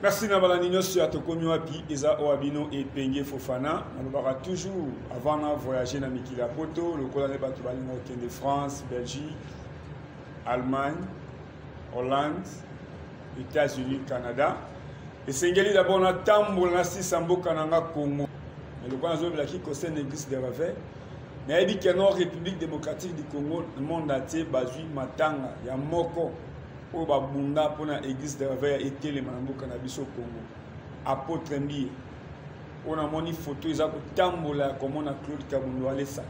Merci na balandi nyonso ya Tokomi Wapi. Eza oyo bino Epenge Fofana. Nalobaka toujours avant na voyager na mikili ya poto, lokola nde bato balinga kokende France, Belgique, Allemagne, Hollande, États-Unis, Canada, esengeli d'abord natambola nasisa mboka na nga Congo. Mais lokola nazolobelaki concerne église de réveil, nayebi ke no République démocratique du Congo, monde entier bazwi matanga ya moko oyo babunda mpona église de réveil etelema na mboka na biso Congo, apôtre Mbiye, oyo namoni photo eza kotambola ya komona Claude Kabundo Walesa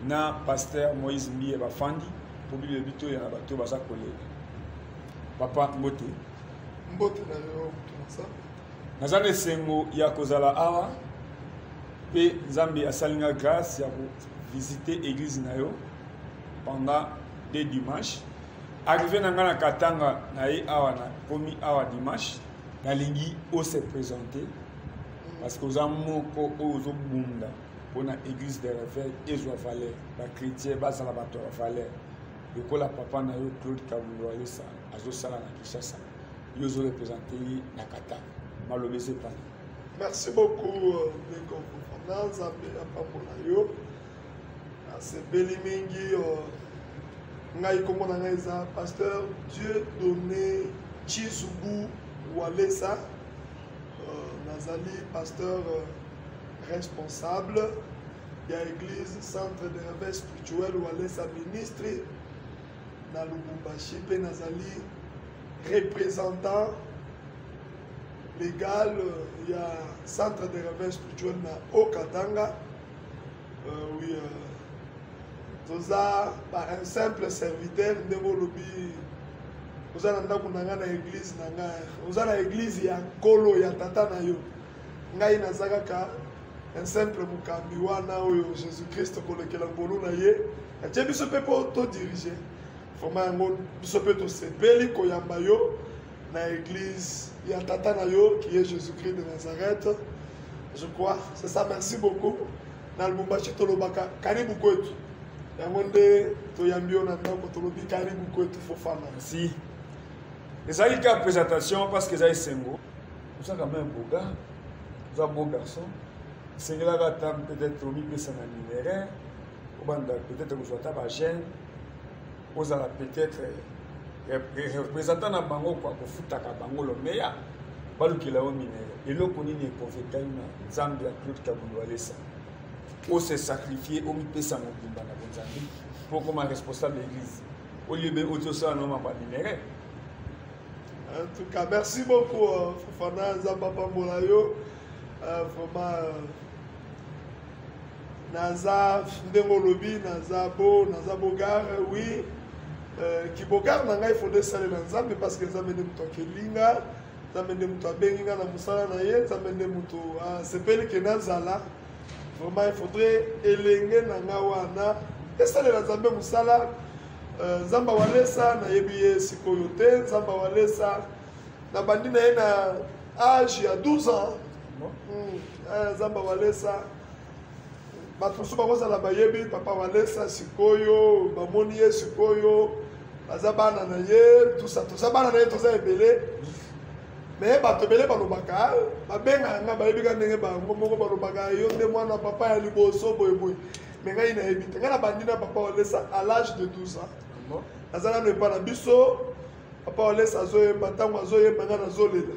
na pasteur Moïse Mbiye bafandi mpo Bible ebi toya na bato baza kolela. Papa, mbote. Mbote na yo, moto. Naza na esengo ya kozala awa mpe Nzambe asali nga grâce ya kovisite église na yo pendant deux dimanches. Arrivé na nga na Katanga na ye awa, na komi awa dimanche. Nalingi ose présenter parce que oza moko oyo ozobunda mpona église de réveil ezwa valeur, bachrétien bazala bato ya valeur lokola papa na yo Claude Kabundo Walesa azosala na Kinshasa, yo ozorepresente ye na Katanga. Maloba eza epana. Merci beaucoup, ndeko Fofana. Nzambe apambola yo. Nasepeli mingi. Ngai kombo na ngai eza pasteur Dieu Donné Chizubu Walesa. Nazali pasteur responsable ya église Centre de réveil spirituel Walesa Ministry na Lubumbashi, mpe nazali représentant légal ya Centre de réveil spirituel na Haut-Katanga. Oui, toza ba un simple serviteur. Ndenge olobi, oza na ndako na ngai, na église na ngai, oza na église ya nkolo ya tata na yo. Ngai naza kaka un simple mokambi wana oyo Jésus Christ kolekela ngolu na ye atie biso mpe mpo todirige. Vraiment, yango biso mpe tosepeli koyamba yo na église ya tata na yo qui est Jésus Christ de Nazareth. Je crois c'est ça. Merci beaucoup. Na Lubumbashi tolobaka "karibu kwetu". Yango nde toyambi yo na ndako, tolobi "karibu kwetu", Fofana. Merci. Ezalaki kaka présentation parce que eza esengo. Oza quand même beau gars, oza beau garçon. Esengelaka ata peut-être omipesa na minerai, obanda peut-être kozwa ata bajeune, ozala peut-être représentant na bango kwa kofutaka bango lomeya, balukela yo minerai. Eloko nini econvaincre yo na Nzambe ya Claude Kabundo Walesa, ose sacrifier, omipesa mobimba na bonzambe mpo okoma responsable église, oliebe oti osala no mambo ya minerai? En tout cas, merci beaucoup, Fofana. Nzambe apambola yo. Vraiment, naza ndenge olobi, naza beau gars, oui. Kibeau gars na ngai fonde esalela Nzambe, parce que Nzambe nde moto akelinga, Nzambe nde moto abengi nga na mosala na ye, Nzambe nde moto asepeli ke nazala. Vraiment, il faudrait elenge na nga wana esalela Nzambe mosala. Nzambe Walesa, nayebi ye sikoyo te. Nzambe Walesa, nabandi na ye na age ya 12 ans. Nzambe Walesa, bato mosusu bakozala bayebi papa Walesa sikoyo, bamoni ye sikoyo, baza bana na ye. Tusa toza bana na ye, toza ebele. Me bato ebele balobaka, babengaka nga, bayebi ka ndenge bango moko balobaka: "Yo nde mwana papa ya liboso," boyeboye. Me ngai nayebi te. Ngai nabandi na papa Walesa à l'âge de 12 ans. Naza nano epa na biso, papa Walesa azoyemba. Ntango azoyemba, ngai nazolela.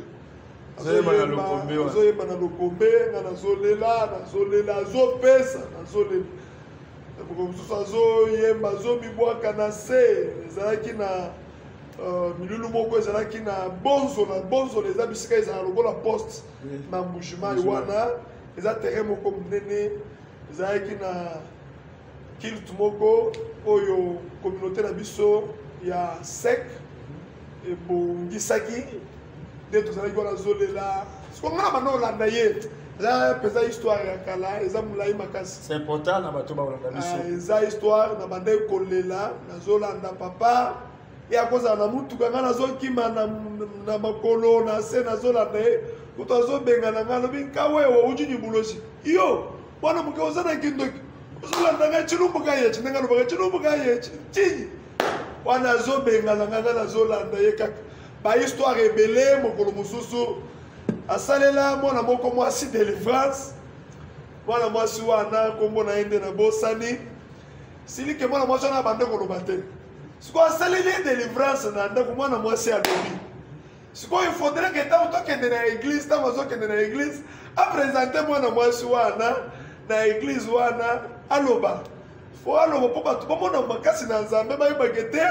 Azoyemba na Lokombe wana. Azoyemba na Lokombe, ngai nazolela, nazolela, azopesa, nazolela. Moko mosusu azoyemba, azomibwaka na se. Ezalaki na milulu moko, ezalaki na Bonzola. Bonzola eza bisika ezala lokola poste na Mbujimai. Wana eza terrain moko monene. Ezalaki na culte moko oyo communauté na biso ya sec ebongisaki. Nde tozalaki wana, azolela. Siko nga na banda olanda ye. Eza mpenza histoire ya kala, eza molai makasi. C'est important na bato bakolanda biso. Ah, eza histoire. Na bandaki kolela, nazolanda papa. Ye akozala na mutuka, ngai nazokima na makolo na se, nazolanda ye. Kutu azobenga na ngai, alobi: "Nkawewa ujini bulosi yo mwana moke, oza na kindoki, ozolanda ngai, chilumbuka yechi." Ndenge alobaka, "Chilumbuka yechi tinyi" wana, azobenga na ngai, ngai nazolanda ye kaka. Bahistoire ebele. Mokolo mosusu asalela mwana moko mwasi délivrance. Mwana mwasi wana, nkombo na ye nde nabosani. Silike mwana mwasi wana abande koloba te. Sikoyo asaleli ye délivrance na ndako, mwana mwasi alobi. Sikoyo il faudrait que ntango tokende na église, ntango azokende na église, aprésente mwana mwasi wana na église wana, aloba. Fo aloba mpo bato bamona makasi na Nzambe, bayebake te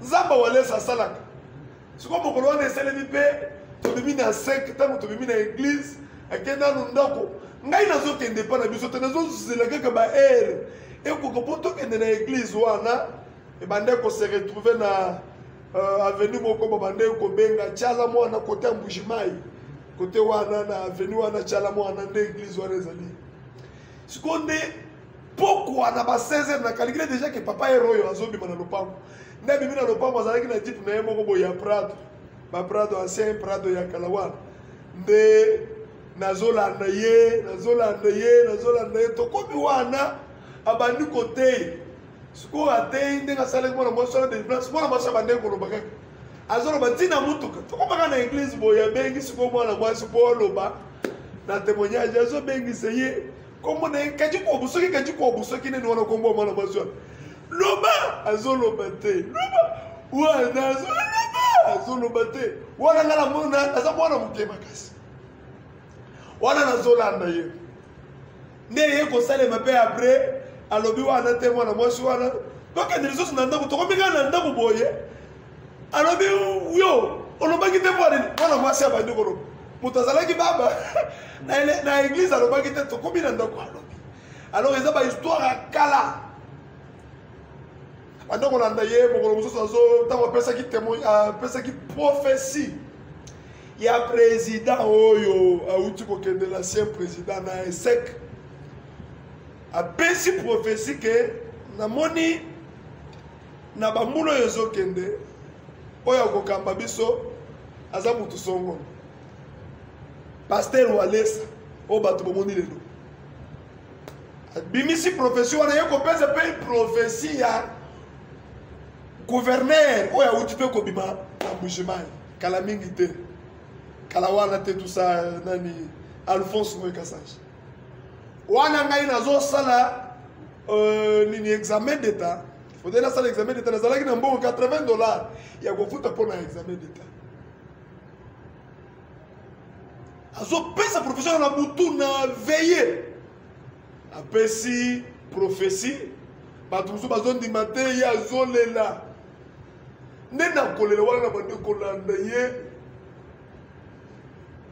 Nzambe Walesa asalaka. Sikoyo mokolo wana esalemi mpe tobimi na 5. Ntango tobimi na église, akende nanu ndako. Ngai nazokende epa na biso te, nazozela kaka baheure ekoka mpo tokende na église wana. Ebande kose retrouve na avenue moko babande kobenga Tiala Mwana, kote ya Mbujimai, kote wana na avenue wana Tiala Mwana nde église wana ezali. Sikoyo nde pokwa na ba 16 heures, na calcule déjà ke papa ere oyo azobima na lopango. Nde abimi na lopango, azalaki na jeep na ye moko boye ya Prado, baPrado ancien, Prado ya kala wana. Nde nazolanda ye, nazolanda ye, nazolanda ye, tokomi wana, abandi kotei. Sikoyo atei ndenge asalaki mwana mwasi wana délivrance. Mwana mwasi abandeki koloba kaka, azoloba ntina mutuka. Tokomaka na église boye, abengi sikoyo mwana mwasi mpo aloba na témoignage. Azobengisa ye, kombo na ye Kaji Kobu, soki Kaji Kobu, soki nini wana, kombo ya mwana mwasi wana. Loba, azoloba te. Loba wana, azoloba, azoloba te. Wana nga namona naza mwana moke makasi wana, nazolanda ye. Nde ye kosalema mpe après alobi wana te, mwana mwasi wana, tokende lisusu na ndako. Tokomi kaka na ndako boye, alobi: "Yo olobaki te mpo nini?" Mwana mwasi abandi koloba. Moto azalaki baba na église alobaki te, tokomi na ndako, alobi. Alors eza bahistoire ya kala. Banda kolanda ye. Mokolo mosusu azo, ntango apesaki témoin, apesaki prophétie ya président oyo awuti kokende, l'ancien président na ESEC. Apesi prophétie ke namoni na bambula oyo ezokende, oyo akokamba biso aza motu songolo, pasteur Walesa oyo bato bomoni lelo. Abimisi prophétie wana, ye kopesa mpe prophétie ya gouverneur oyo awuti mpe kobima na Mbujimai kala mingi te, kala wana te, tout ça, nani, Alphonse Ngoy Kasanji wana. Ngai nazosala nini, examen d'état. Faudrait nasala examen d'état. Nazalaki na mbongo 80 $ ya kofuta mpo na examen d'état. Azopesa professeur na butu na veille, apesi prophétie, bato mosusu bazondima te. Ye azolela. Nde na kolela wana, na bandi kolanda ye,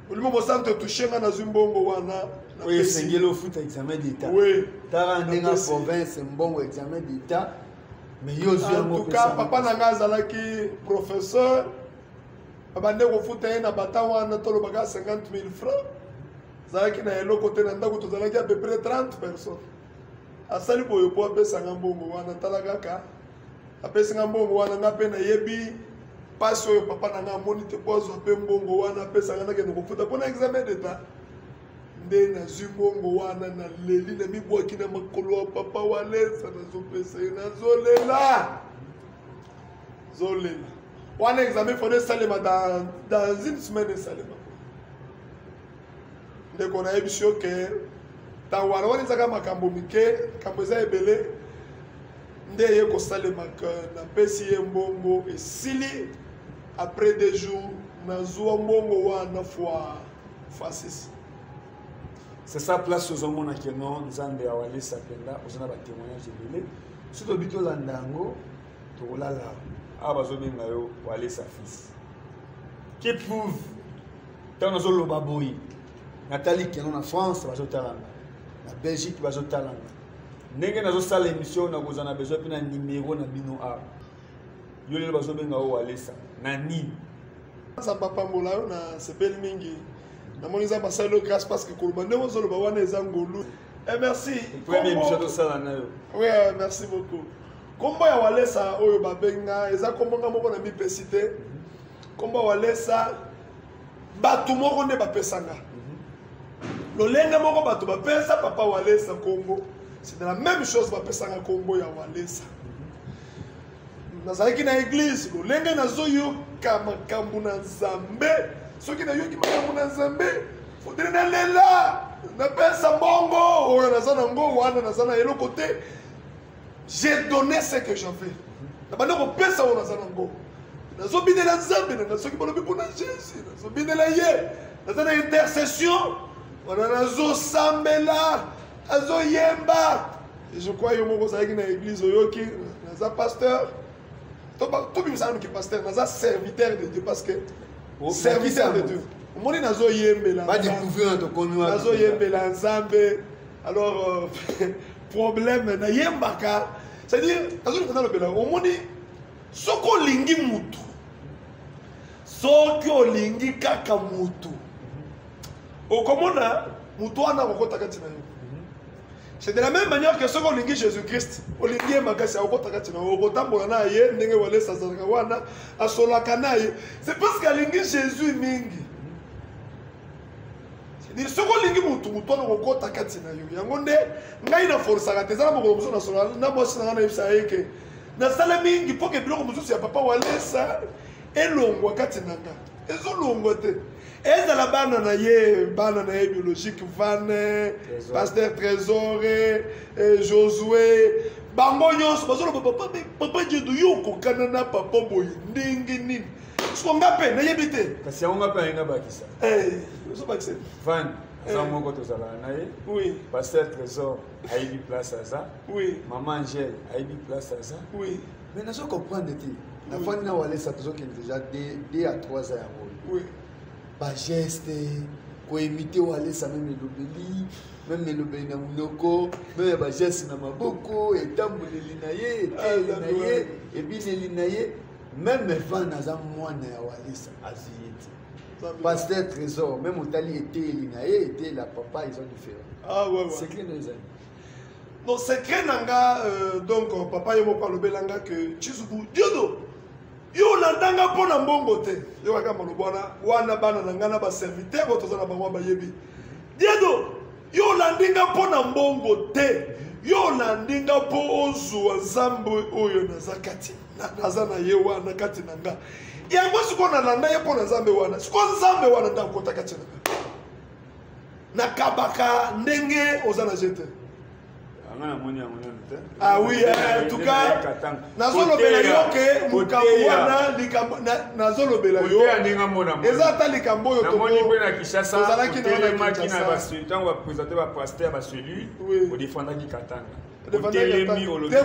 Molimo Mosantu etouche nga, nazwi mbongo wana. Oyo esengeli ofuta examen d'état. Oui. Tala ndenge province, mbongo examen d'état, mais yo ozwi yango. En tout cas, papa na ngai azalaki professeur, babande kofuta ye na bata wana, tolobaka 50 000 francs. Azalaki na eloko te na ndako, tozalaki à peu près 30 personnes. Asali boye po apesanga mbongo wana. Tala kaka, apesinga mbongo wana. Nga mpe nayebi mpasi oyo papa na nga amoni te po azwa mpe mbongo wana, apesanga nakende kofuta mpona examen d'état. Nde nazwi mbongo wana, naleli, na mibwaki na makolo ya papa Walesa, nazopesa ye, nazolela, zolela wana. Examen fallait esalema dans une semaine, esalema. Ndeko, nayebisi yo ke ntango wana, wana ezaka makambo mike, makambo eza ebele. Nde eye kosalemaka, napesi ye mbongo, esili. Après 2 jours, nazwa mbongo wana fois 6. C'est ça, place ozomona ke non, Nzambe ya Walesa mpenza. Oza na batémoignage ebele. Soki tobi tolanda yango, tokolala awa. Bazobenga yo Walesa fils qui prouve. Ntango nazoloba boye, natali keno na France bazotalanga, na Belgique bazotalanga. Ndenge nazosala émission, nakozala na besoin mpe na numero na bino awa. Yo lelo bazobenga yo Walesa na nini? Nzambe apambola yo, nasepeli mingi. Namoni Nzambe asali yo grâce, parce que koloba ndenge ozoloba wana eza ngolu. Eh, merci. Première émission tosala na yo. Oui, merci beaucoup. Kombo ya Walesa oyo babenga eza kombo nga moko na mipesi te. Kombo ya Walesa, bato moko nde bapesanga. Lolenge moko bato bapesa papa Walesa kombo, c'est la même chose bapesanga kombo ya Walesa. Nazalaki na église, lolenge nazoyoka makambo na Nzambe. Soki nayoki makambo na Nzambe, faudrait nalela, napesa mbongo oyo naza nango wana, naza na eloko te. J'ai donné ce que j'avais. Nabanda kopesa oyo naza nango. Nazobinela Nzambe na nga, soki balobi mpona Jésus, nazobinela ye. Naza na intercession wana, nazosambela, nazoyemba. Je crois yo moko ozalaki na église, oyoki naza pasteur. Tobimisa nanu ki pasteur, naza serviteur de Dieu, parce que serviteur de Dieu, omoni nazoyembela, nazoyembela Nzambe. Alors problème nayembaka, c'est-à-dire nazolinga nalobela, omoni soki olingi mutu, soki olingi kaka mutu, okomona mutu wana akokota kati na yo. C'est de la même manière que soki olingi Jésus-Christ, olingi ye makasi, akokota kati na yo, okotambola na ye ndenge Walesa azalaka wana, asolaka na ye. C'est parce que alingi Jésus mingi. C'est-à-dire soki olingi mutu, mutu wana okokota kati na yo. Yango nde ngai na forsaka te. Eza na mokolo mosusu nasola na mwasi na ngai, nayebisa ye ke nasala mingi mpo ke biloko mosusu ya papa Walesa elongwa kati na nga, ezolongwa te. Ezala bana na ye, bana na ye biologique, Vane, pasteur Trésor, Josué, bango nyonso bazoloba: "Papa, papa Diedo, yo okokana na papa boye ndenge nini?" Siko nga mpe nayebi te. Kasi yango nga mpe ayenga bakisa. Ozobakisa. Van aza moko, tozalaka na ye. Pasteur Trésor ayebi place aza. Mama Angele ayebi place aza. Mais nazo comprendre te. Nafandi na Walesa, tozokende déjà 2 à 3 ans yango. Bageste koimiter Walesa, même elobeli, même elobeli na monoko, même ya bageste na maboko, etamboleli na ye, eteyeli na ye, ebineli na ye. Même Van aza mwana ya Walesa, azwi ye te. Pasteur Trésor, même otali eteyeli na ye, eteyeli ya papa, ils ont différent. Ah, ouais. Secret na ezali? Non, secret na nga, donc papa ye moko alobela nga ke: "Chizubu Diodo, yo olandanga mpo na mbongo te." Yo kaka maloba wana wana, bana na ngai na baserviteur oyo toza na bango bayebi. "Diedo, yo olandi nga mpo na mbongo te, yo olandi nga mpo ozwa Nzambe oyo naza kati naza na ye wana kati na nga." Yango sikoyo nalanda ye mpo na Nzambe wana. Sikoyo Nzambe wana nde akota kati na nga, nakabaka ndenge oza na je te. Anga namoni yango nanu te. Ah oui, en tout cas nazolobela yo ke mokambo wana, likambo nazolobela yo eza ata likambo oyo. Namoni mpe na Kinshasa, otelemaki na ntango baprésente bapasteur bacellule, odefendaki Katanga, otelemi, olobi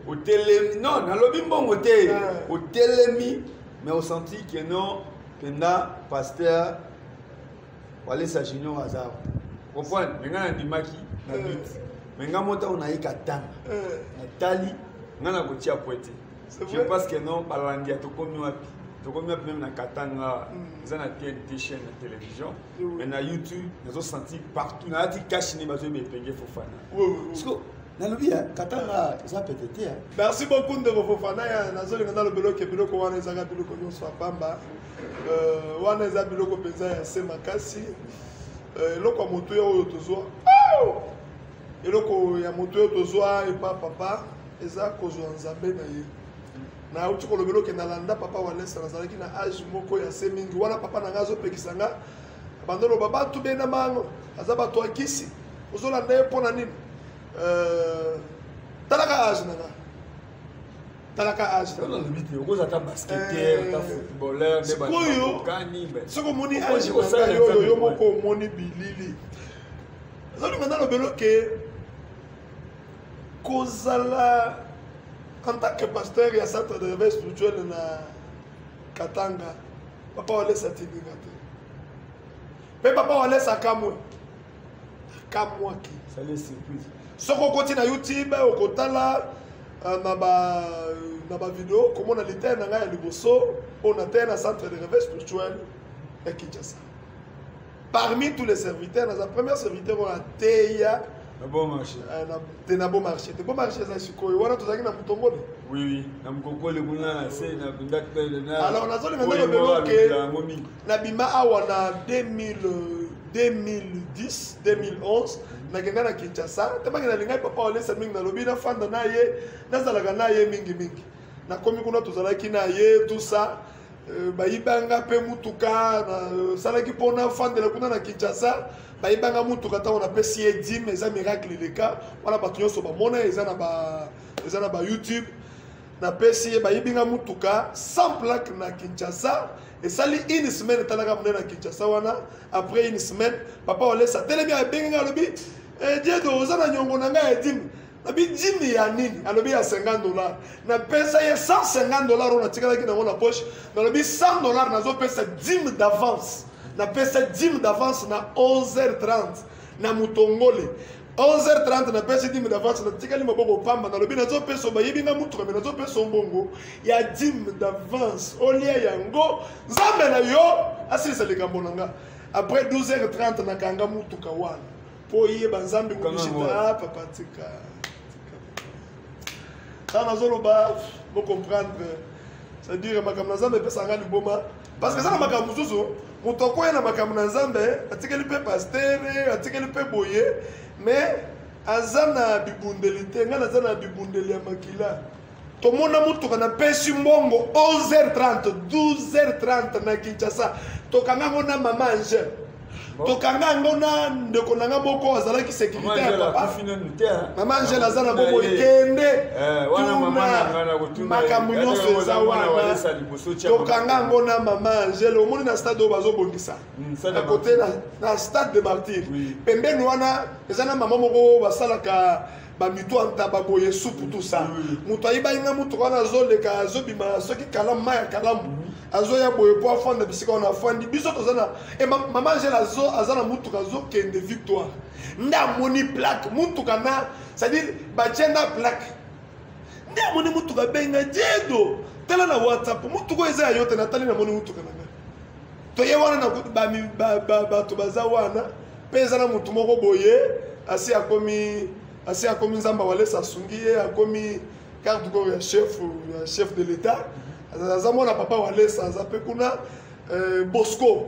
otelemi. Non, nalobi mbongo te. Otelemi, mais osenti ke non, mpenza pasteur Walesa Junior aza comprendre. Mais ngai nandimaki na but, mais ngai mo ntango naye Katanga, natali ngai na kotia po te. Je pense que non, balandi ya Tokomi Wapi, Tokomi Wapi, même na Katanga eza na TNT, chaîne na télévision, mais na YouTube nazosentir partout, nalati cache-nez, bazoyeba Epenge Fofana. Parce que nalobi ya Katanga eza pete te. Merci beaucoup, ndeko Fofana. Ya nazolinga nalobela oke biloko wana ezaka biloko nyonso ya pamba. Wana eza biloko mpenza ya se makasi. Eloko ya motuya oyo tozwa, eloko ya motu oyo tozwa epa papa, eza kozwa Nzambe na ye. Nauti kolobela oke nalanda papa Walesa, nazalaki na age moko ya se mingi wana. Papa na ngai azopekisa nga, bandoloba bato bena mango aza bato ya kisi, ozolanda ye mpo na nini? Talaka age na nga, talaka age. Okoza ata basketteur, ata footballeur. Sikoyo soki omoni age na ngai oyo, yo moko omoni bilili. Azolinga nalobela oke kozala en tant que pasteur ya centre de réveil spirituel na Katanga, papa Walesa atindinga te. Mpe papa Walesa akamwe, akamwaki. Soki okoti na YouTube, okotala na bavideo, komona liteya na ngai ya liboso oyo nateya na centre de réveil spirituel ya Kinshasa. Parmi tous les serviteurs, naza premier serviteur oyo ateya. Na Bon Marché. Te, na Bon Marché te. Bon Marché eza sikoyo, wana tozalaki na Motongole. Oui, na Mokokole kuna na se na na. Alors nazolinga nalobela oke nabima awa na 2010, 2011, nakenda na Kinshasa. Temaki nalingai papa Walesa mingi, nalobi nafanda na ye, nazalaka na ye mingimingi. Nakomi kuna, tozalaki na ye, tout ça. Bayibanga mpe mutuka, nasalaki mpo nafandela kuna na Kinshasa. Bayibanga mutuka ntango napesi ye dîme. Eza miracle eleka wana, bato nyonso bamona, eza na ba YouTube. Napesi ye, bayibi nga mutuka sans plaque na Kinshasa. Esali une semaine, etalaka monene na Kinshasa wana. Après une semaine, papa Walesa atelemi, abengi nga, alobi: "Diedo, oza na nyongo na ngai ya dîme." Nabi: "Dîme ya nini?" Alobi: "Ya 50 dollar." Napesa ye 150 dollar oyo natikalaki nango na poche. Nalobi: "100 dollar nazopesa dîme d'avance." Napesa dîme d'avance na 11h30 na mutongole. 11h30 napesi dîme d'avance, natikali maboko pamba. Nalobi: "Nazopesa, bayibi nga mutuka, me nazopesa mbongo ya dîme d'avance, olia yango, Nzambe na yo asilisa likambo na nga." Après 12h30 nakanga mutuka wana mpo oyeba Nzambe. Kanga mobishita. yango. Ah, papa, tika, tika. Ntango nazoloba, bocomprendre, c'est-à-dire makambo na Nzambe epesaka liboma, parce que eza na makambo mosusu, moto akoya na makambo na Nzambe, atikeli mpe pasteur, atikeli mpe boye, mais aza na bibundeli te. Ngai naza na bibundeli ya makila. Tomona mutuka, napesi mbongo 11h30, 12h30 na Kinshasa. Tokanga yango na mama Angele, tokanga yango na ndeko na nga moko azalaki sécurité ya papa. Mama Angele aza na bomoi, kende tuna makambo nyonso eza wana. Tokanga yango na mama Angele. Omoni na stade oyo bazobongisa na kote na stade de Martyr, pembeni wana eza na mama moko basalaka bamito ya ntaba boye, supu, tout ça. Moto ayibaki nga motuka wana, azoleka, azobima soki Kalamu, mai ya Kalamu, azoya boye po afanda bisika wana afandi. Biso toza na mama Angele aza na mutuka, azokende Victoire, nde amoni plaque mutuka na, c'est-à-dire batie na plaque, nde amoni mutuka. Benga: "Diedo, tala na WhatsApp, mutuka oyo eza ya yo te?" Natali, namoni mutuka na ngai. Toye wana na bato baza wana mpe eza na motu moko boye asi akomi Nzambe Walesa asungi ye, akomi garde corps ya chef de l'État. Aza mwana papa Walesa, aza mpe kuna, Bosco.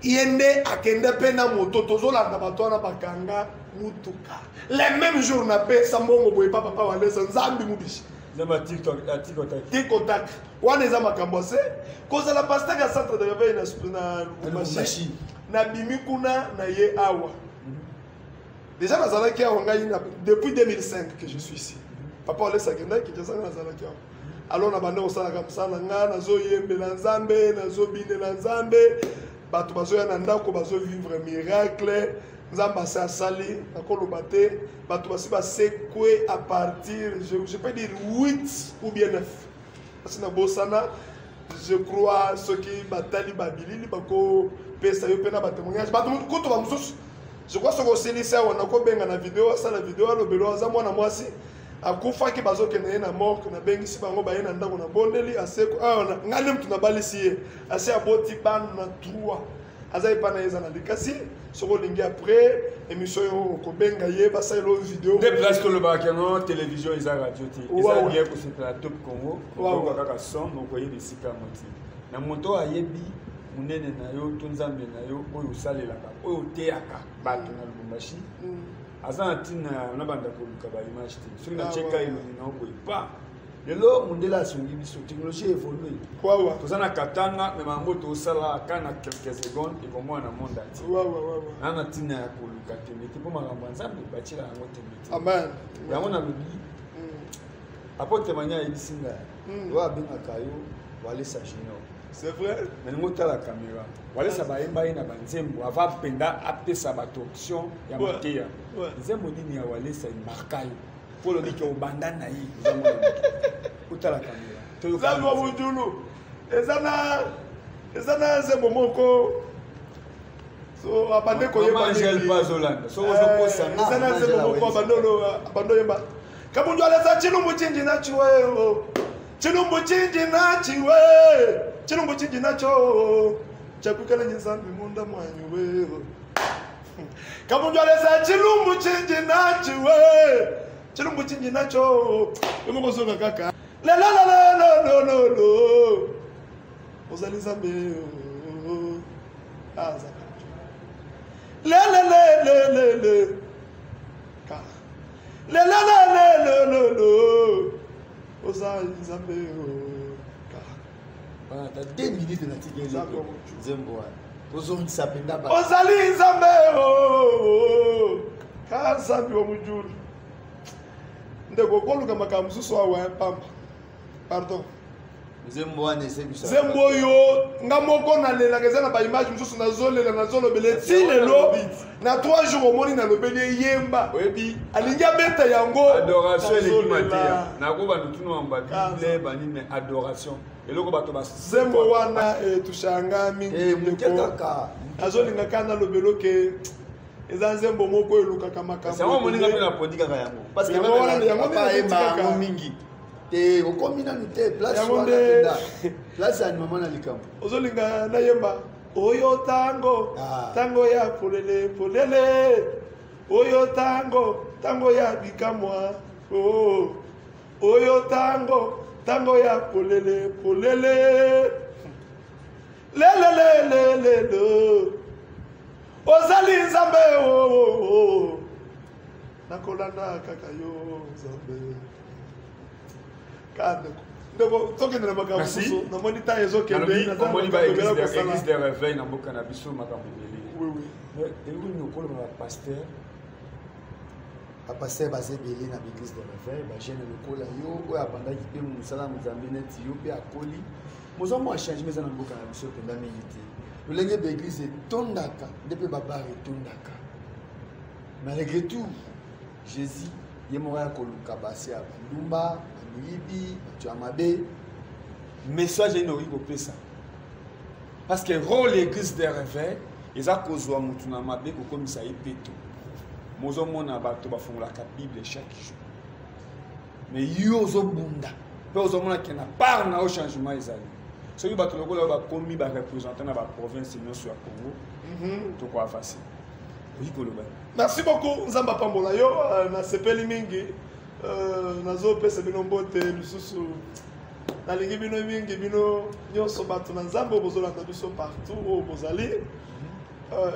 Ye nde akende mpe na moto. Tozolanda bato wana, bakanga mutuka le même jour. Napesa mbongo boye pa papa Walesa. Nzambi mubishi tikotak wana eza makambo ase kozala pasteur ya centre de réveil na Lubumbashi. Nabimi kuna na ye awa. Déjà nazalaki awa ngai depuis 2005 que je suis ici. Papa Walesa akendaki Kinshasa, ngai nazalaki awa. Alors na bande kosalaka mosala na ngai, nazoyembela Nzambe, nazobinela Nzambe, bato bazoya na ndako, bazovivre miracle. Nzambe ase asali, nakoloba te, bato basi basekwe à partir, je peux dire 8 ou bien 9, parce nabosana. Je crois soki batali babilili, bakopesa yo mpe na batémoignage. Bato kutu bamosusu, je crois soki osilisi awa, nakobenga na video, asala video, alobelo. Aza mwana mwasi akufaki, bazokende ye na morgue. Nabengisi bango, baye na ndako, nabondeli, aseko awa. Ngai nde mutu nabalisi ye, asi aboti bana 3, aza epa na ye, eza na Likasi. Soki olingi, après émission oyo okobenga ye, basalela oyo video. Nde place tolobaka yango, télévision eza radio te, eza bien kosepela. Top Congo okoyoka kaka son, okoyeba esika yango te. Na moto oyo ayebi monene na yo to Nzambe na yo oyo osalelaka, oyo oteyaka bato na Lubumbashi, aza na ntina na banda koluka baimage te. Soki natieka elongi na yo boye pa lelo, mondele asungi biso, technologie évolue. Toza na Katanga, me bango tosala ka na quelques secondes, ekomona na monde entier. Na na ntina ya koluka tembe te, mpo makambo ya Nzambe batiela yango tembe te. Amen. Yango nalobi, apôtre Mania ayebisi ngai oyo abengaka yo Walesa Junior. C'est vrai. Me ningo otala caméra, Walesa bayemba ye na banzembo ava mpenza apesa bato option ya mateya. Nzembo nini ya Walesa emarka yo mpo olobi ke obanda na ye, oza mwana moto? Otala caméra. Nzambe wa mujulu, eza na nzembo moko so abande koyemba. Angel mpe azolanda soki ozokosana. Eza na nzembo moko abande oyemba: "Kabundu aleza chilumbu chinji na chiwe, oh. Chilumbu chinji na chiwe, chilumbu chinji nacho chakwikala nzambi munda mwanyu we. Kabundu aleza chilumbu chinji na chiwe, chilumbu chinji nacho." Emokozonga kaka lelolololololo, ozali Nzambe, azaka lelelelelele ka lelelelelelelo. Ozali. Oza Nzambe Wana ata 2 minutes natikeli Nzambe yo motu. nzembo wana tozongisa mpenza ba Ozali Nzambe ka Nzambe wa mujulu. Ndeko koluka makambo mosusu awa ya pamba, pardon. Nzembo wana esebisa Nzembo oyo nga moko nalelaka, eza na baimage mosusu nazolela, nazolobela ti lelo na 3 jours. Omoni, nalobeli eyemba Oyebi, alingi abeta yango. Adoration eleki Nazolela. mateya. Nakoba mituna ya babible banini, mais adoration eloko bato Nzembo wana etushanga mingi. Eh, moke Ndeko, kaka. azolinga kaka nalobela ke eza nzembo moko elukaka makambo. Yango moninga mpe naponi kaka yango. Parce que Yango yango nde papa ayemba nakotikaka. yango mingi te. Okomi nanu te place Yango wana nde- mpenza place ya mama na likambo. Ozolinga nayemba oyo tango Ah. tango ya polele polele, oyo tango tango ya bikamwa, oh. Oyo tango tango ya polele polele, lelelelelelo, ozali Nzambe, oh, oh, oh. Nakolanda kaka yo Nzambe. Ka ndeko, ndeko, tokende na makambo Merci. mosusu. Namoni ntango ezokende. Nalobi, naza na omoni makambo ebele ba kosala. église de réveil na mboka na biso, makambo ebele. Oui. Mais eloko nini okoloba na bapasteur? Bapasteur baza ebele na baeglise de réveil. Bajeune lokola yo oyo abandaki mpe mosala ya Nzambe neti yo mpe akoli, mozwa mwa changement eza na mboka na biso mpenza mingi te. Lolenge baeglise etondaka nde mpe babar etondaka. Malgré tout, Jésus ye moko ya koluka basi ya bandumba, bamiyibi, bato ya mabe. Message nini okoki kopesa? Parce que rôle église de réveil eza kozwa motu na mabe, kokomisa ye peto. Mozomona bato bafungolaka Bible chaque jour, mais yo ozobunda mpe ozomona ke na part na yo changement ezali. Soki bato lokola oyo bakomi bareprésentant na baprovince nyonso ya Congo, tokoavance. Oyi koloba. Merci beaucoup, Nzambe apambola yo. Nasepeli mingi. Nazopesa bino mbote lisusu. Nalingi bino mingi, bino nyonso bato na Nzambe oyo bozolanda biso partout oyo bozali.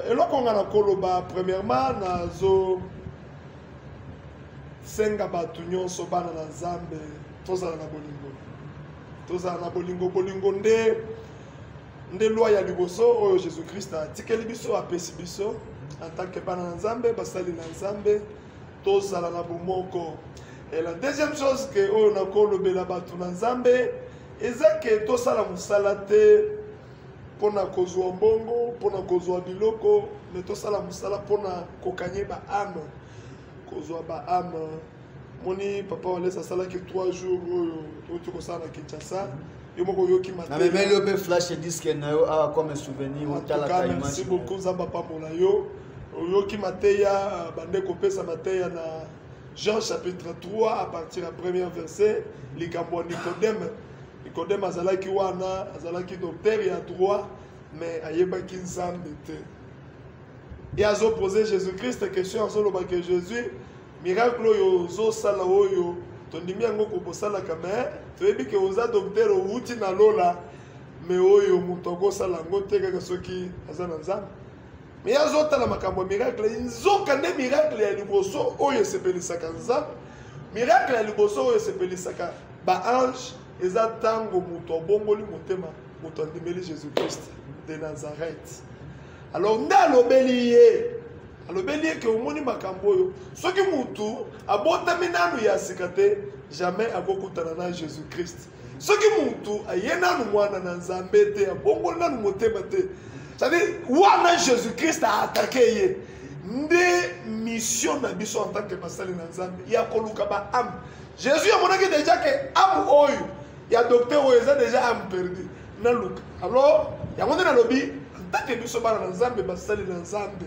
Eloko nga na koloba, premièrement, nazo senga bato nyonso, bana na Nzambe, tozala na bolingo, tozala na bolingo. Bolingo nde loi ya liboso oyo Jésus Christ atikeli biso, apesi biso en tant que bana na Nzambe, basali na Nzambe. Tozala na bomoko. Et la deuxième chose ke oyo nakolobela bato na Nzambe eza ke tosala mosala te mpona kozwa mbongo, mpona kozwa biloko, mais tosala mosala mpona kogagner baâme, kozwa baâme. Moni papa Walesa asalaki 3 jours oyo touti kosala na Kinshasa, yo moko oyoki. Namemeli yo mpe flash disque na yo awa comme souvenir. En tout otalaka cas, merci image. beaucoup, Nzambe apambola yo. Oyoki mateya, bande kopesa mateya na Jean chapitre 3 à partir ya premier verset, likambo ya Nicodème. Nicodème azalaki wana, azalaki docteur ya droit, mais ayebaki Nzambe te. Ye azopose Jésus Christ question, azoloba ke Jésus, miracle oyo ozosala oyo, tondimi yango kobosalaka, mais toyebi ke oza docteur, owuti na lola, mais oyo moto akosala yango te kaka soki aza na Nzambe. Mais ye azotala makambo ya miracle. Nzoka nde miracle ya liboso oyo esepelisaka Nzambe, miracle ya liboso oyo esepelisaka baange, eza ntango moto abongoli motema, moto andimeli Jésus Christ de Nazareth. Alors nde alobeli ye, alobeli ye ke omoni makambo oyo, soki mutu abotami nanu ya sika te, jamais akokutana na Jésus Christ. Soki mutu aye nanu mwana na Nzambe te, abongoli nanu motema te, c'est-à-dire wana Jésus Christ aattaquer ye. Nde mission na biso en tant que basali na Nzambe ya koluka baâme. Jésus amonaki déjà ke âme oyo ya docteur oyo eza déjà âme perdu, naluka. Alors yango nde nalobi, en tant que biso bana na Nzambe, basali na Nzambe,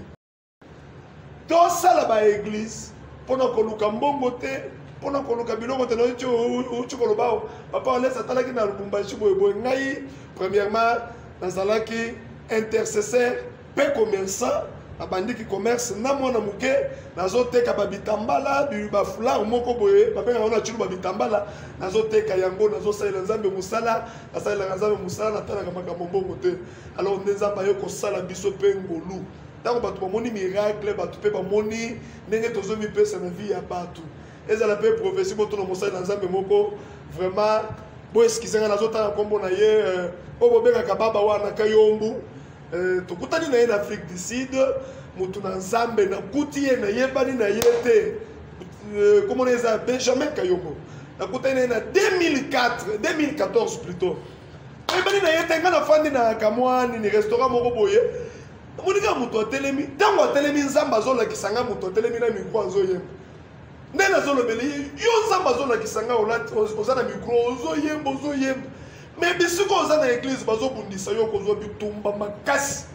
tosala baeglise mpona koluka mbongo te, mpona koluka biloko te. Nauti uti koloba awa, papa Walesa atalaki na Lubumbashi boyeboye. Ngai premièrement nazalaki intercesseur mpe commerçant. Nabandiki commerce na mwana moke, nazoteka babitambala, bafoulard moko boye babengaka yango na Tshiluba bitambala. Nazoteka yango, nazosalela Nzambe mosala, nasalelaka Nzambe mosala, natalaka makambo mbongo te. Alors nde Nzambe aye kosala biso mpe ngolu. Ntango bato bamoni miracle, bato mpe bamoni ndenge tozomipesa na vie ya bato. Ezala mpe prophétie, botuna mosali na Nzambe moko. Vraiment, boexcuse nga, nazotanga nkombo na ye oyo bobengaka baba wana Kayombu. Tokutani na ye na Afrique du Sud, motu na Nzambe, nakuti ye, nayebani na ye te. Kombo na ye eza Benjamin Kayombo. Nakutani na ye na 2004, 2014 plutôt, nayebani na ye te. Ngai nafandi na kamwa nini, restaurant moko boye, namoni kaka moto atelemi. Ntango atelemi, Nzambe azolakisa ngai moto atelemi na micro, azoyemba. Nde nazolobela ye: yo, Nzambe azolakisa ngai oza na micro, ozoyemba, ozoyemba, mais bisika oza na église bazobundisa yo, kozwa bitumba makasi,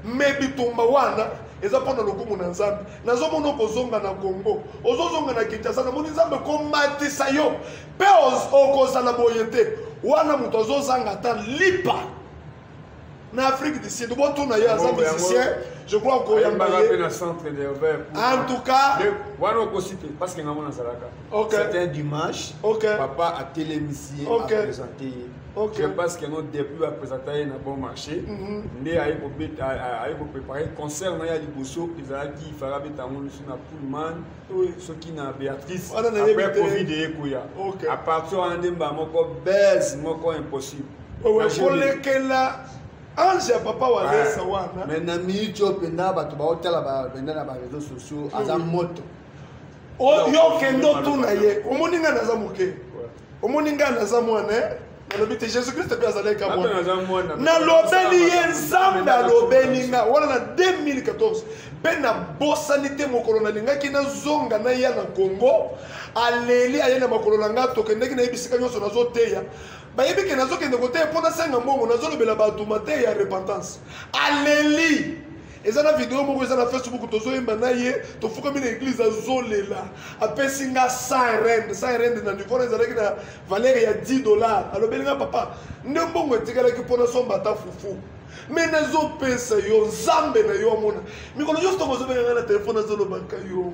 mais bitumba wana eza mpona lokumu na Nzambe. Nazomona okozonga na Congo, ozozonga na Kinshasa. Namoni Nzambe komatisa yo mpe okozala boye te. Wana moto azozanga ata lipa na Afrique du Sud, botuna ye, aza musicien, je crois koyamba ye. Na centre de réveil. En tout cas, wana okosi te, parce que ngango nazalaka. C'était un dimanche. Papa atelemisi ye, aprésente ye. Je pense que non, depuis aprésente ye na Bon Marché, nde aye kobeta, aye kopréparer concert na ye ya liboso. Ezalaki fara beta yango liso na Pullman, soki na Béatrice. Après Covid eyekoya, à partir wana nde mbala moko base moko impossible. Kolekela ange ya papa Walesa wana. Mais na minute oyo mpenza, bato baotala mpenza na baréseaux sociaux, aza moto. Yo okende otuna ye. Omoni ngai naza moke, omoni ngai naza mwana, nalobi te Jésus Christ mpe azalaki mwana. Nalobeli ye, Nzambe alobeli nga wana na 2014 mpe nabosani te. Mokolo nalingaki nazonga, naya na Congo, aleli, aye na makolo na nga. Tokendeki, nayebi bisika nyonso nazoteya, bayebi ke nazokende koteya mpo nasenga mbongo. Nazolobela bato mateya ya repentance, aleli. Eza na video moko eza na Facebook, tozoyemba na ye, tofukami na église, azolela, apesi nga 100 rand. 100 rand na niveau na ezalaki na valeur ya 10 $. Alobeli nga: papa, nde mbongo etikalaki mpo nasomba ata fufu, mais nazopesa yo, Nzambe na yo amona. Mikolo nyonso ntongo ozobenga ngai na telefone, azolobaka yo,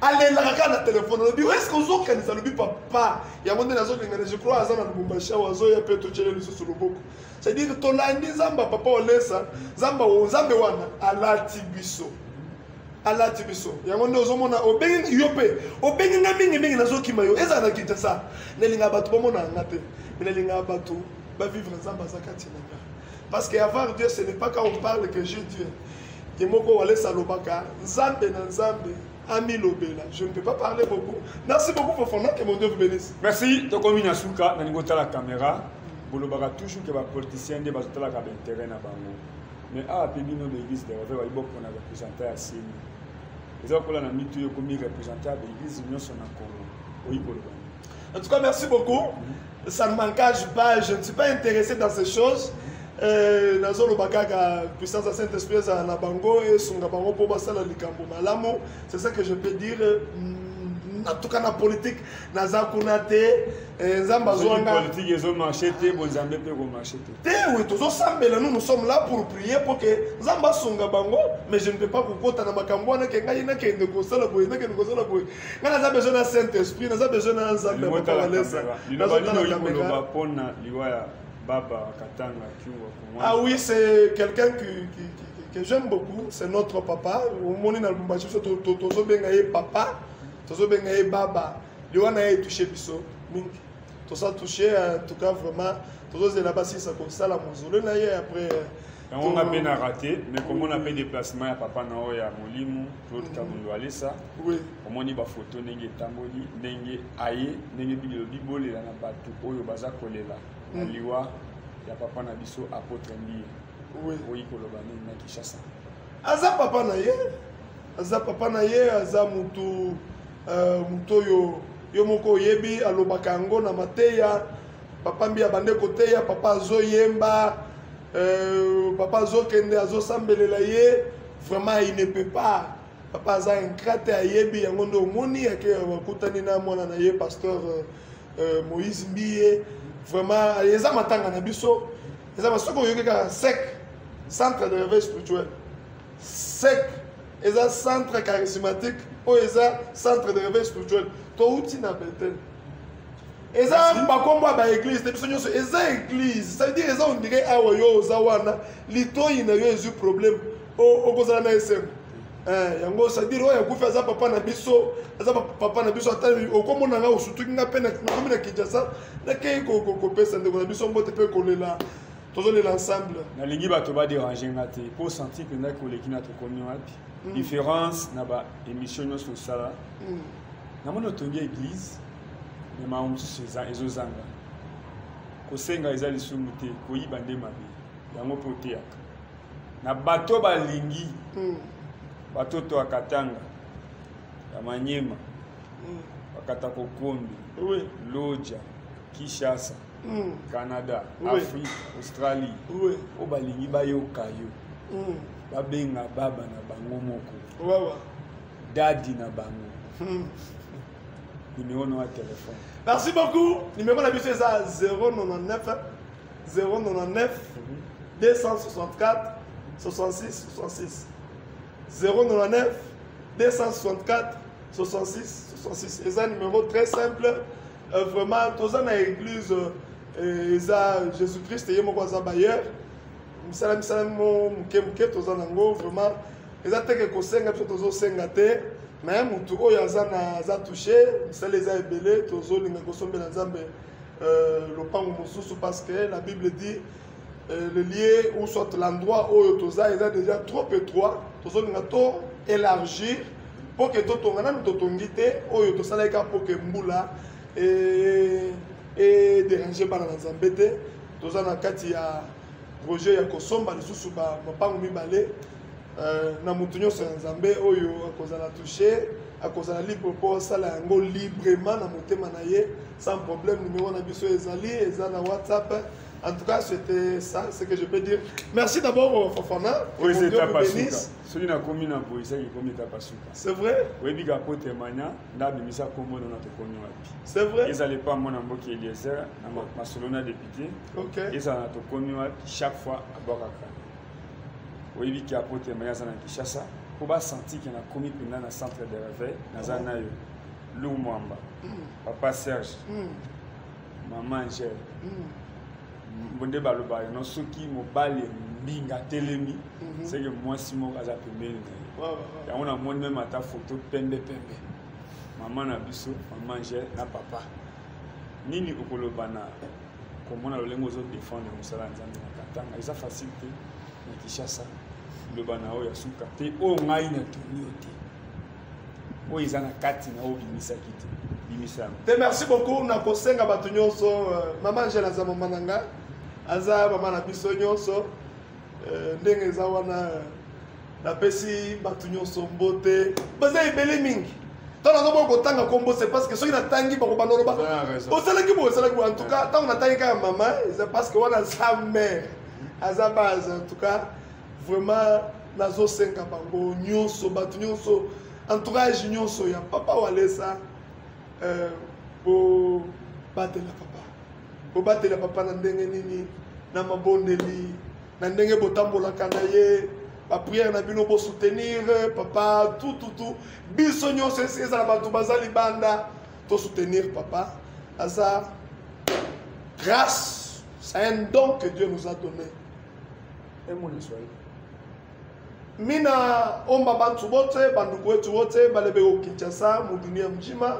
alelaka kaka na telefone. Alobi: est-ce ozokanisa? Alobi: papa, yango nde nazolingana. Je crois aza na Lubumbashi awa, azoya mpe totyele lisusu loboko. C'est-à-dire tolandi Nzambe ya papa Walesa. Nzambe, Nzambe wana alati biso, alati biso. Yango nde ozomona obengi yo mpe obengi nga mingimingi, nazokima yo. Ezala na Kinshasa, nalingaka bato bamona yanga te, mais nalingaka bato bavivre Nzambe aza kati na nga, parce que avoir Dieu, ce n'est pas quand on parle que j'ai Dieu. Ye moko Walesa alobaka Nzambe na Nzambe amilobela. Je ne peux pas parler beaucoup. Merci beaucoup, Fofana, que mon Dieu vous bénisse. Merci. Tokomi na suka. Nalingi otala caméra. Bolobaka toujours ke bapoliticien nde bazotalaka baintérêt na bango, mais awa mpe bino baéglise de réveil bayi bopona représentant ya CENI. Eza kola na mitu oyo ekomi représentant ya baéglise nyonso na Congo. Oyi koloba? En tout cas, merci beaucoup. Ça ne m'engage pas, je ne suis pas intéressé dans ces choses. Nazoloba kaka puissance ya Saint-Esprit ezala na bango, esunga bango mpo basala likambo malamu. C'est ça que je peux dire. En tout cas, na politique naza kuna te. Nzambe azwanga. Politique ezomarche te, bonzambe mpe komarche te. Te, oui, tozosambela. Nous, nous sommes là pour prier pour que Nzambe asunga bango, mais je ne peux pas kokota na makambo wana ke ngai nakende kosala boye, nakende kosala boye. Ngai naza besoin na Saint Esprit, naza besoin na Nzambe. Liloba nini oyi koloba mpona liwa ya Baba Katanga Kyungu? Ah oui, c'est quelqu'un qui, que j'aime beaucoup, c'est notre papa. Omoni na Lubumbashi, biso tozobenga ye papa, tozobenga ye baba. Liwa na ye etouche biso mingi, tosa touché. En tout cas, vraiment, tozozela basilisa kosala mozolo na ye après. Yango nga mpe na raté, mais komona mpe déplacement ya papa na oyo ya molimo Claude Kabundo Alesa, omoni bafoto ndenge etamboli, ndenge aye, ndenge bilobi bolela na bato oyo baza kolela na liwa ya papa na biso apôtre Mbiye. Oyi koloba nini na Kinshasa? Aza papa na ye, aza papa na ye, aza mutu oyo yo moko oyebi, alobaka yango na mateya. Papa Mbiye abande koteya, papa azoyemba, papa azokende, azosambelela ye. Vraiment, il ne peut pas, papa aza ingrat te, ayebi yango. Nde omoni ake akutani na mwana na ye, pasteur Moïse Mbiye. Vraiment, eza matanga na biso. Eza soki oyoki kaka sec, centre de réveil spirituel, sec eza centre charismatique oyo eza centre de réveil spirituel. Touti na Betel, eza bakombo ya baéglise te, biso nyonso eza église. Ça veut dire eza, on dirait awa yo oza wana, litoi na yo ezwi problème, okozala na esengo? Eh, yango c'est-à-dire oyo akufi aza papa na biso, aza papa na biso. Ata okomona nga, osutuki nga mpe nakomi na Kinshasa, nakei kopesa ndeko na biso mbote mpe kolela, tozolela ensemble. Nalingi bato badéranger nga te mpo senti mpenza koleki na Tokomi Wapi. Différence na baémission nyonso osala, namoni otongi église, me makambo mosusu ezozanga. Kosenga eza lisumu te, koyiba nde mabe. Yango mpo oteyaka na bato balingi batoto ya Katanga, ya Manyema, bakata kokombi, Loja, Kinshasa, Canada, Afrique, Australie, oyo balingi bayoka yo, babenga baba na bango moko, dadi na bango. Numéro no ya telefone. Merci beaucoup. Numéro na biso eza 099 099 264 66 66, 099 264 66 66. Eza numéro très simple. Vraiment toza na église, eza Jésus Christ ye moko aza bailleur. Misala, misala mo moke moke toza nango, vraiment eza teke kosenga biso, tozosenga te. Mais motu oyo aza na aza touché, misala eza ebele, tozolinga kosombela Nzambe lopango mosusu, parce que la Bible dit le lieu ou soit l'endroit oyo toza eza déjà trop étroit. Tozolinga to élargir mpo ke totonga. Nanu totongi te, oyo tosalaki kaka mpo ke mbula edéranger bana na Nzambe te. Toza na kati ya projet ya kosomba lisusu mapango mibale. Na motu nyonso ya Nzambe oyo akozala touché, akozala libre mpo asala yango librement na motema na ye, sans problème. Numéro na biso ezali, eza na WhatsApp. En tout cas, c'était ça ce que je peux dire. Merci d'abord, Fofana. Oyo eza étape ya suka. Soki nakomi na boye, ezaki ekomi étape ya suka. C'est vrai. Oyebi kaka po témoignage nde abimisa kombo na Tokomi Wapi. C'est vrai. Ezala epa mwana mboka Eliezer na masolo na député, ezala na Tokomi Wapi, chaque fois abwakaka. Oyebi ke apo témoignage aza na Kinshasa mpo basanti ke nakomi mpenza na centre de réveil. Naza na yo, Lu Mwamba, papa Serge, mama Angele. Nde balobaka no, soki mobali mbinga atelemi, seke mwasi moko aza pembeni na ye. Yango namoni même ata photo pembe pembe, mama na biso, mama Angele na papa. Nini okoloba na komona lolenge ozodéfendre mosala ya Nzambe na Katanga? Eza facile te, na Kinshasa. Loba na oyo ya suka te, oyo ngai natuni yo te, oyo eza na kati na oyo obimisaki te, bimisa yango. Te, merci beaucoup. Nakosenga bato nyonso, mama Angele aza mama na nga, aza mama na biso nyonso. Ndenge eza wana, napesi bato nyonso mbote. Baza ebele mingi. Ntango nazoboya kotanga kombo, c'est parce que soki natangi, bakobanda oloba osalaki boye, osalaki boye. En tout cas, ntango natangi kaka mama, eza parce que wana aza mère, aza base. En tout cas, vraiment nazosenga bango nyonso, bato nyonso, entourage nyonso ya papa Walesa, bobatela papa, bobatela papa na ndenge nini? Na mabondeli, na ndenge botambolaka na ye, baprière na bino, bosoutenir papa tout tout tout. Biso nyonso, ezala bato baza libanda, tosoutenir papa. Aza grâce, c'est un don que Dieu nous a donné. Emona Swahili. Mina omba bantu bote, bandugu wetu wote bale beko Kinshasa, mudunia mzima,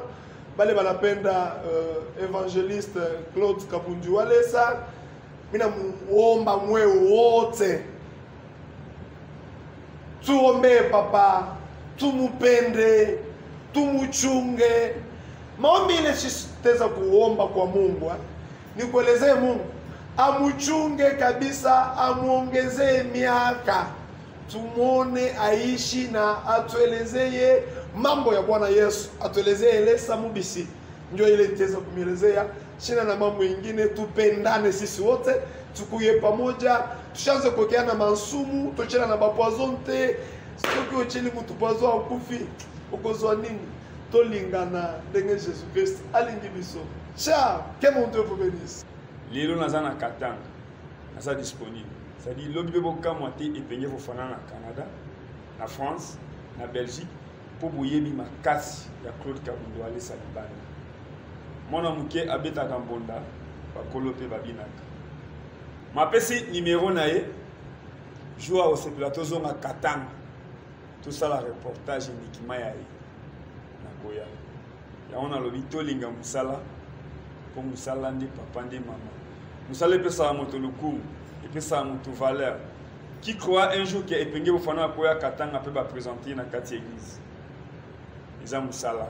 bale banapenda évangéliste Claude Kabundi Walesa, mina muomba mwe wote tuombee papa, tumupende, tumuchunge. Maombi ile sisi tutaweza kuomba kwa Mungu, eh? Nikuelezee, Mungu amuchunge kabisa, amuongezee miaka, tumwone aishi na atuelezeye mambo ya Bwana Yesu, atuelezee Elesa Mubisi. Ndio ile nitaweza kumielezea, shina na mambo ingine. Tupendane sisi wote, tukuye pamoja, tushanze kuwekeana mansumu, tochela na bapoison te. Soki ocheli mutu poison, akufi, okozwa nini? Tolingana ndenge Jésus Christ alingi biso. Ciao, que mon Dieu vous bénisse. Lelo naza na Katanga, naza disponible, c'est-à-dire lobi mpe bokamwa te, Epenge Fofana na Canada, na France, na Belgique, mpo boyebi makasi ya Claude Kabundo Alesa libanda. Mwana moke abetaka mbonda, bakolo mpe babinaka. Mapesi nimero na ye, jour akosepela tozonga Katanga. Tosala reportage uniquement ya ye. Nakoya. Yango nalobi tolinga mosala mpo mosala nde papa nde mama. Mosala epesaka moto lokumu, epesaka moto valeur. Qui croit un jour que Epenge Bofana akoya Katanga mpe bapresente ye na kati ya eglise? Eza mosala.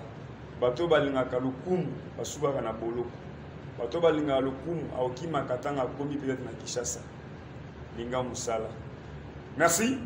Bato oyo balingaka lokumu basukaka na boloko. Bato oyo balingaka lokumu akokima Katanga akomi peut-être na Kinshasa. Linga mosala. Merci.